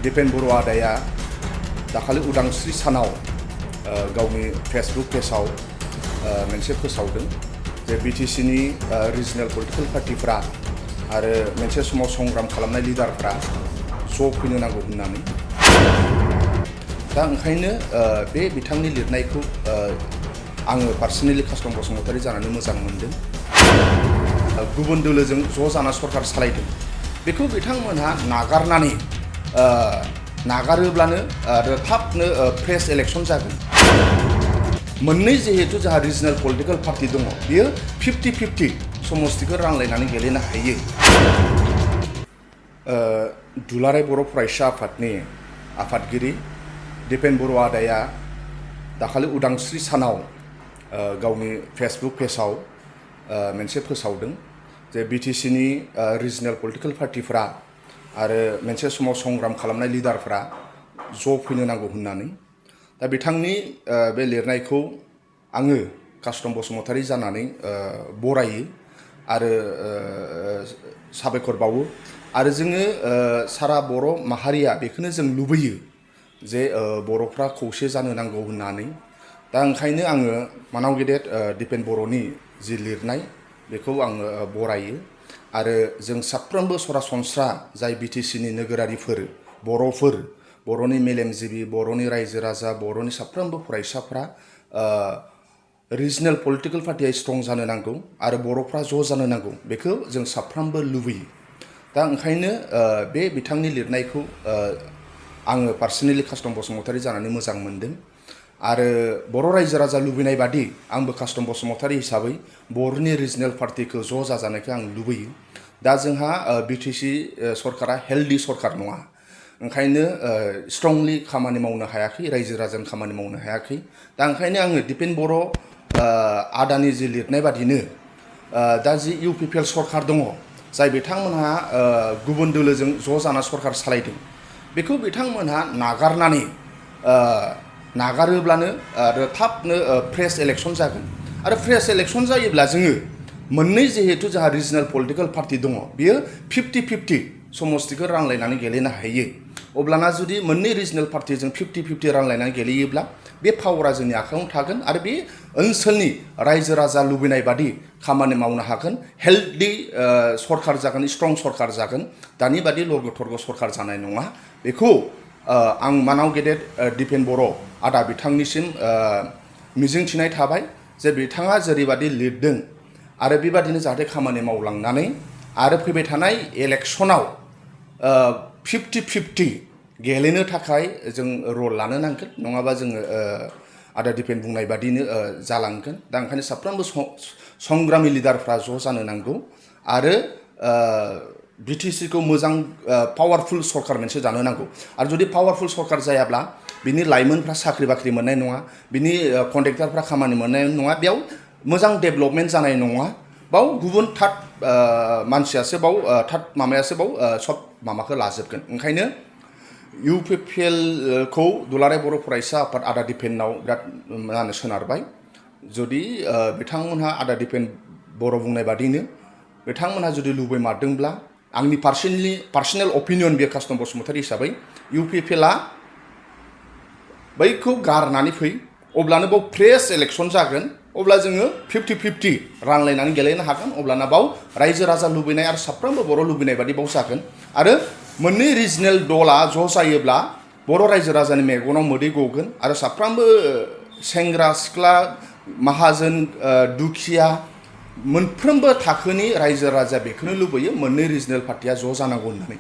दिपेन बर' आदाया दाखालि उदांस्रि सानाव गावनि फेसबुक पेजाव मोनसे फोसावदों जे BTCनि रिजनेल पलिटिकल पार्टिफ्रा आरो मोनसे समाव संग्राम खालामनाय लिडारफ्रा ज' फैनो नांगौ होननानै दा ओंखायनो बे बिथांनि लिरनायखौ आङो पार्सनेलि कास्टम बसुमतारी जानानै मोजां मोनदों। गुबुन दोलोजों ज' जाना सरकार सालायदों बेखौ बिथांमोनहा नागारोब्लानो आरो थाबनो फ्रेश इलेक्शन जागोन। मोननै जिहेतु जोंहा रिजनेल पलिटिकल पार्टी दङ बियो 50-50 समस्तिखौ रानलायनानै गेलेनो हायो। दुलाराय बर' फरायसा आफादनि आफादगिरि दिपेन बर' आदाया दाखालि उदांस्रि सानाव गावनि फेसबुक पेजाव मोनसे फोसावदों जे BTCनि रिजनेल पलिटिकल पार्टिफ्रा आरो मोनसे समाव संग्राम खालामनाय लिडारफ्रा ज' फैनो नांगौ होननानै दा बिथांनि बे लिरनायखौ आङो कास्टम बसुमतारी जानानै बरायो आरो साबायखर बावो आरो जोङो सारा बर' माहारिया बेखौनो जों लुबैयो जे बर'फ्रा खौसे जानो नांगौ होननानै दा ओंखायनो आङो मानाव गेदेर दिपेन बर'नि जि लिरनाय बेखौ आङो बरायो आरो जों साफ्रोमबो सरासनस्रा जाय BTCनि नोगोरारिफोर बर'फोर बर'नि मेलेमजिबि बर'नि रायजो राजा बर'नि साफ्रोमबो फरायसाफ्रा रिजनेल पलिटिकल पार्टिया स्ट्रं जानो नांगौ आरो बर'फ्रा ज' जानो नांगौ बेखौ जों साफ्रोमबो लुबैयो। दा ओंखायनो बे बिथांनि लिरनायखौ आङो पार्सनेलि कास्टम बसुमतारी जानानै मोजां मोनदों आरो बर' रायजो राजा लुबैनाय बादि आंबो कास्टम बसुमतारी हिसाबै बर'नि रिजनेल पार्टिखौ ज' जाजानायखौ आं लुबैयो। दा जोंहा BTC सरकारा हेल्दी सरकार नङा ओंखायनो स्ट्रंलि खामानि मावनो हायाखै रायजो राजानि खामानि मावनो हायाखै दा ओंखायनो आङो दिपेन बर' आदानि जि लिरनाय बादिनो दा जि UPPL सरकार दङ जाय बिथांमोनहा गुबुन दोलोजों ज' जाना सरकार सालायदों बेखौ बिथांमोनहा नागारोब्लानो आरो थाबनो फ्रेश इलेक्शन जागोन आरो फ्रेश इलेक्शन जायोब्ला जोङो मोननै जिहेतु जोंहा रिजनेल पलिटिकल पार्टी दङ बियो 50-50 समस्तिखौ रानलायनानै गेलेनो हायो। अब्लाना जुदि मोननै रिजनेल पार्टीजों 50-50 रानलायनानै गेलेयोब्ला बे पावारा जोंनि आखायावनो थागोन आरो बे ओनसोलनि रायजो राजा लुबैनाय बादि खामानि मावनो हागोन हेल्दी सरकार जागोन स्ट्रं सरकार जागोन दानि बादि लरग' थरग' सरकार जानाय नङा बेखौ आं मानाव गेदेर दिपेन बर' आदा बिथांनिसिम मिजिंथिनाय थाबाय जे बिथाङा जेरैबादि लिरदों आरो बेबादिनो जाहाथे खामानि मावलांनानै आरो फैबाय थानाय इलेक्शनाव 50-50 गेलेनो थाखाय जों रल लानो नांगोन नङाबा जोङो आदा दिपेन बुंनाय बादिनो जालांगोन। दा ओंखायनो साफ्रोमबो संग्रामि लिडारफ्रा ज' जानो नांगौ आरो BTCखौ मोजां पावारफुल सरकार मोनसे जानो नांगौ आरो जुदि पावारफुल सरकार जायाब्ला बिनि लाइमोनफ्रा साख्रि बाख्रि मोननाय नङा बिनि कन्ट्रेक्टरफ्रा खामानि मोननाय नङा बेयाव मोजां डेभेलपमेन्ट जानाय नङा बाव गुबुन थार्ड मानसियासो बाव थार्ड माबायासो बाव सब माबाखौ लाजोबगोन। ओंखायनो UPPL खौ दुलाराय बर' फरायसा आफाद आदा दिपेनाव बिराद मा होनो सोनारबाय जुदि बिथांमोनहा आदा दिपेन बर' बुंनाय बादिनो बिथांमोनहा जुदि लुबैमारदोंब्ला आंनि पार्सनेल अपिनियन बे कास्टम बसुमतारी हिसाबै UPPLआ बैखौ गारनानै फै अब्लानो बाव फ्रेश इलेक्शन जागोन अब्ला जोङो 50-50 रानलायनानै गेलेनो हागोन अब्लाना बाव रायजो राजा लुबैनाय आरो साफ्रोमबो बर' लुबैनाय बादि बाव जागोन आरो मोननै रिजनेल दला ज' जायोब्ला बर' रायजो राजानि मेगनाव मोदै गगोन आरो साफ्रोमबो सेंग्रा सिख्ला माहाजोन दुखिया मोनफ्रोमबो थाखोनि रायजो राजा बेखौनो लुबैयो मोननै रिजनेल पार्टिया ज' जानांगौ होननानै।